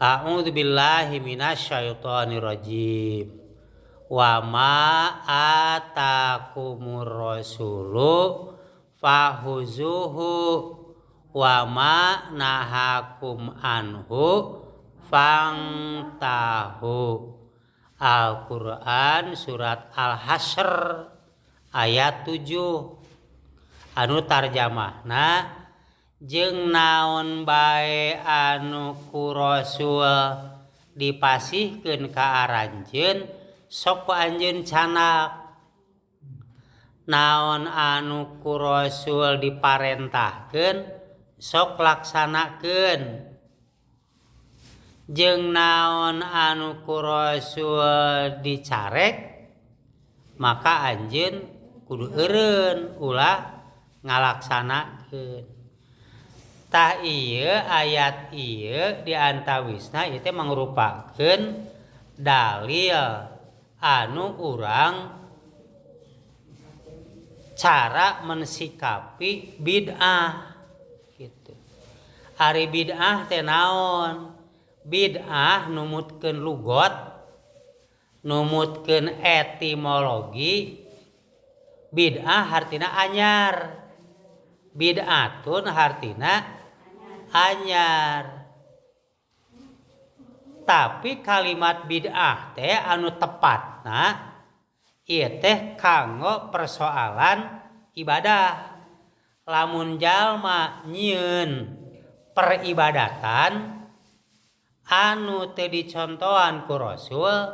A'udzubillahi minasyaitonirrajim. Wa ma atakumur rasulu fahuzuhu wa ma nahakum anhu fangtahu. Al-Qur'an surat Al-Hasyr ayat 7 anu tarjamahna jeung naon bae anu ku Rasul dipasihkeun ka aranjeun sok ku anjeun canak, naon anu ku Rasul diparentahkeun sok laksanakeun, jeung naon anu ku Rasul dicarek maka anjeun kudu eureun ulah ngalaksanakeun. Tah ieu ayat ieu diantawisna ieu teh mangrupakeun dalil anu urang cara mensikapi bid'ah gitu. Ari bid'ah teh naon? Bid'ah numutkeun lugot, numutkeun etimologi, bid'ah hartina anyar. Bid'atun hartina anyar. Tapi kalimat bid'ah teh anu tepatna ieu teh kanggo persoalan ibadah. Lamun jalma nyieun peribadatan anu teu dicontohan ku Rasul,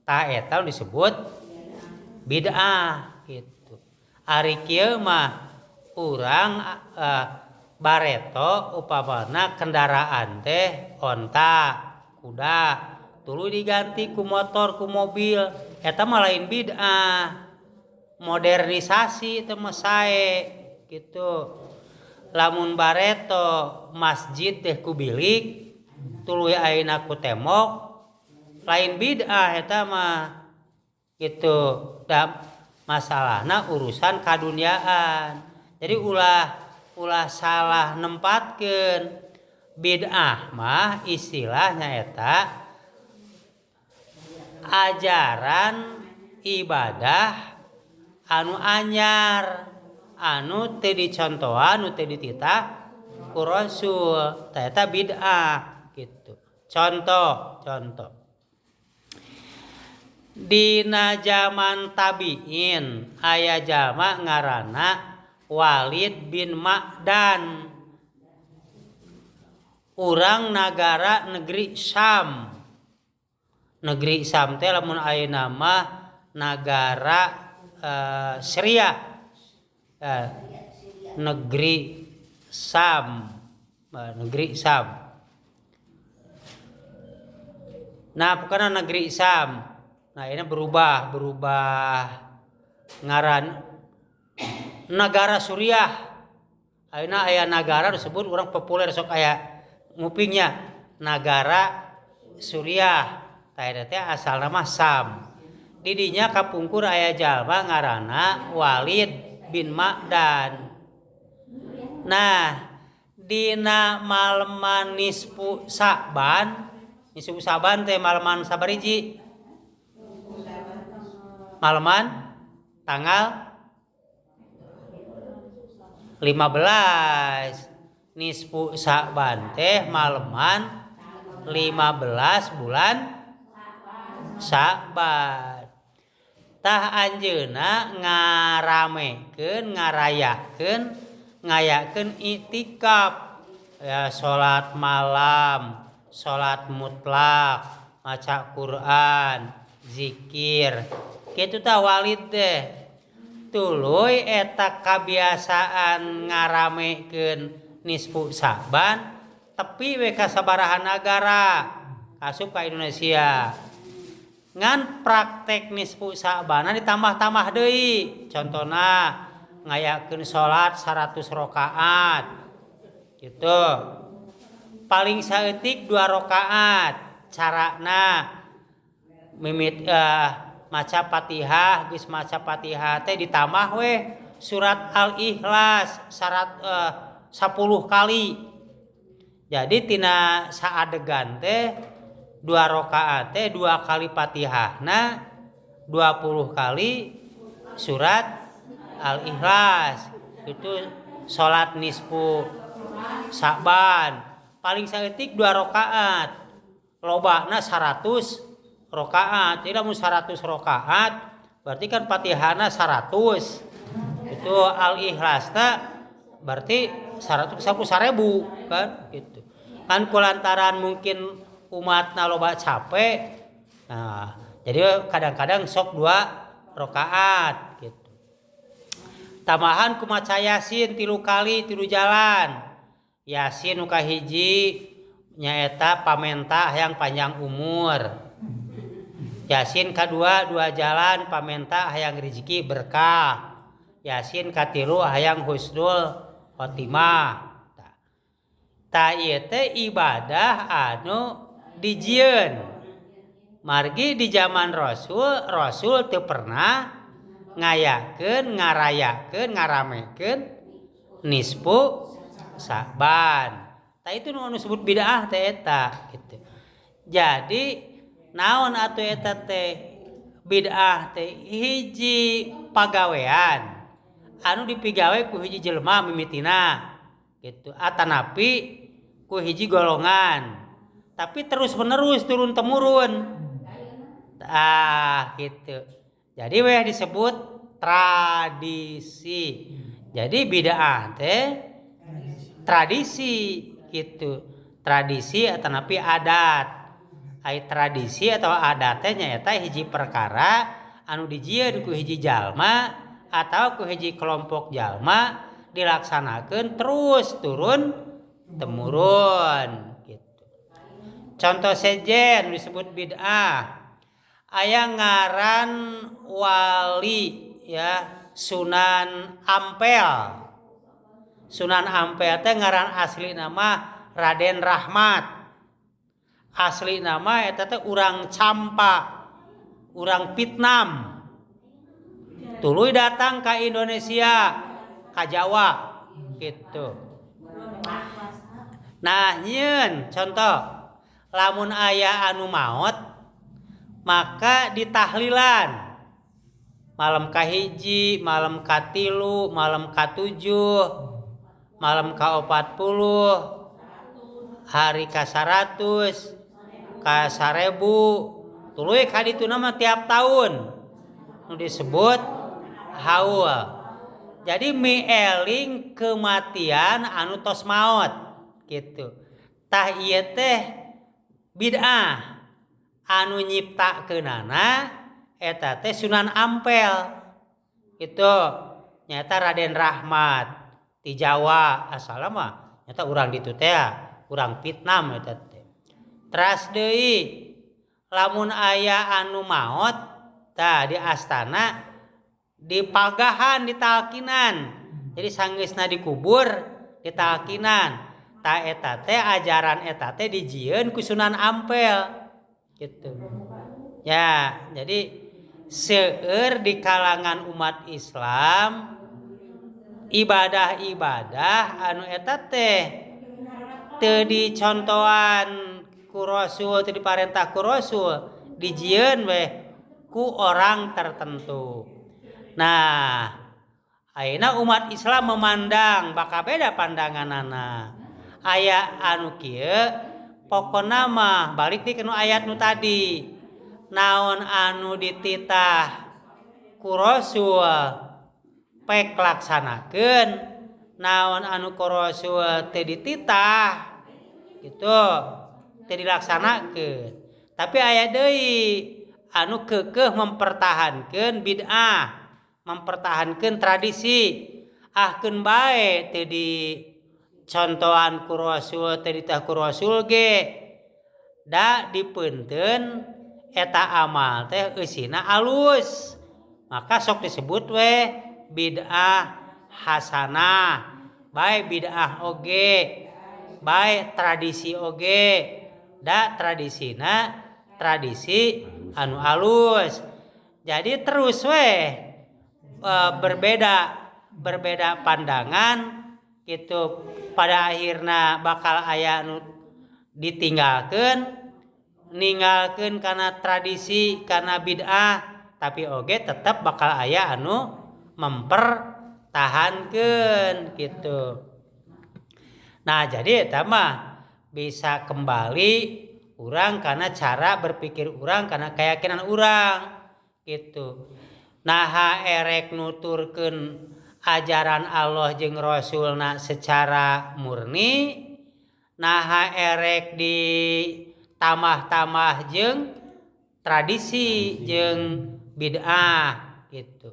tah eta disebut bid'ah gitu. Ari kieu mah urang bareto upamana kendaraan teh onta, kuda, tuluy diganti ku motor, ku mobil, eta mah lain bid'ah. Modernisasi teh mah sae gitu. Lamun bareto masjid teh ku bilik, tuluy ayeuna ku tembok, lain bid'ah eta mah gitu. Da masalahna urusan kaduniaan. Jadi ulah salah nempatkeun. Bid'ah mah istilahnya eta ajaran ibadah anu anyar, anu teu dicontohan, anu teu dititah ku Rasul, tah eta bid'ah gitu. Contoh, contoh. Dina zaman tabi'in aya jalma ngaranna Walid bin Ma'dan, urang nagara negeri Syam. Negeri Syam teh lamun ayeuna mah nagara Syria. Negeri Syam, negeri Syam. Nah, pokoknya negeri Syam. Nah, ini berubah ngaran negara Suriah. Ayeuna aya nagara disebut urang populer sok aya ngupingnya nagara Suriah. Tah eta teh asalna mah Syam. Di dinya kapungkur aya jalma ngaranna Walid bin Ma'dan. Nah, dina maleman nisfu Sa'ban, nisfu Sa'ban teh maleman sabariji? Maleman tanggal 15. Nisfu Sa'ban teh maleman 15 bulan Sa'ban. Tah anjeunna ngaramekeun, ngarayakeun, ngayakeun iktikaf, ya salat malam, salat mutlak, maca Quran, zikir. Kitu tah Walid teh. Tuluy eta kabiasaan ngaramekeun nisfu Sa'ban tepi we ka sabaraha nagara asup ka Indonesia. Ngan praktek nisfu Sa'bana ditambah-tambah deui. Contona ngayakeun salat 100 rakaat. Gitu. Paling saeutik 2 rakaat. Carana mimit maca Fatihah, geus maca Fatihah teh ditambah weh surat Al-Ikhlas 10 kali. Jadi tina saadegan teh 2 rakaat teh 2 kali Fatihahna 20 kali surat Al-Ikhlas. Itu salat nisfu Sa'ban. Paling saeutik 2 rakaat. Lobana 100 rakaat. Jadi lamun 100 rakaat berarti kan Fatihahna 100. Itu Al-Ikhlasna berarti 110.000 kan gitu. Kan kulantaran mungkin umatna loba capek. Nah, jadi kadang-kadang sok 2 rakaat gitu. Tambahan ku maca Yasin 3 kali 3 jalan. Yasin nu kahiji nyaeta pamenta hayang panjang umur. Yasin kadua 2 jalan pamenta hayang rezeki berkah. Yasin katilu hayang husnul khotimah. Ta ieu teh ibadah anu dijieun. Margi di zaman Rasul, Rasul teu pernah ngayakeun, ngarayakeun, ngaramekeun nisfu Sa'ban. Ta itu nu disebut bid'ah teh eta gitu. Jadi naon atuh eta teh bid'ah teh hiji pagawean anu dipigawe ku hiji jelema mimitina gitu, atanapi ku hiji golongan, tapi terus menerus turun temurun. Ah gitu. Jadi weh disebut tradisi. Jadi bid'ah teh tradisi gitu. Tradisi atanapi adat. Ai tradisi atau adat teh nyaeta hiji perkara anu dijieun ku hiji jalma atau ku hiji kelompok jalma dilaksanakeun terus turun temurun gitu. Contoh sejen disebut bid'ah. Aya ngaran wali ya, Sunan Ampel. Sunan Ampel teh ngaran asli nama Raden Rahmat. Asli nama eta teh urang Campa, urang Vietnam. Tuluy datang ka Indonesia, ka Jawa gitu. Nah, nyieun contoh lamun aya anu maot maka ditahlilan malam kahiji, malam katilu, malam katujuh, malam ka-40, hari ka-100, ka-1000, tuluy ka ditu mah tiap tahun nu disebut haul. Jadi mieling kematian anu tos maot gitu. Tah ieu teh bid'ah anu nyiptakeunana eta teh Sunan Ampel. Itu nyaeta Raden Rahmat di Jawa asalna mah nyaeta urang ditu teh urang Vietnam eta teh. Teras deui lamun aya anu maot tah di astana dipagahan ditalkinan. Jadi sanggeusna dikubur ditalkinan. Ta eta teh ajaran eta teh dijieun ku Sunan Ampel gitu. Ya, jadi seueur di kalangan umat Islam ibadah-ibadah anu eta teh teu dicontohan ku Rasul, teu diparentah ku Rasul, dijieun weh ku orang tertentu. Nah, ayeuna umat Islam memandang bakal beda pandanganana. Aya anu kieu pokona mah balik deui kana ayat nu tadi. Naon anu dititah ku Rasul pek laksanakeun, naon anu ku Rasul teu dititah gitu teu dilaksanakeun. Tapi aya deui anu keukeuh mempertahankeun bid'ah, mempertahankeun tradisi. Ah keun bae teu dicontohan ku Rasul, teu dititah ku Rasul ge da dipeunteun eta amal teh eusina alus, maka sok disebut we bid'ah hasanah. Bae bid'ah oge, bae tradisi oge, da tradisina tradisi anu alus. Jadi terus we berbeda pandangan gitu pada akhirna bakal aya nu ditinggalkeun ninggalkeun kana tradisi kana bid'ah tapi oge tetep bakal aya anu mempertahankeun gitu. Nah jadi eta mah bisa kembali urang karena cara berpikir urang karena keyakinan urang gitu. Naha erek nuturkeun ajaran Allah jeung Rasulna secara murni, naha erek ditambah-tambah jeung tradisi jeung bid'ah gitu.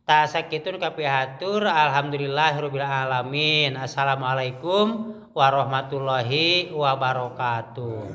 Tah sakitu nu kapihatur, alhamdulillahirabbil alamin. Assalamualaikum warahmatullahi wabarakatuh.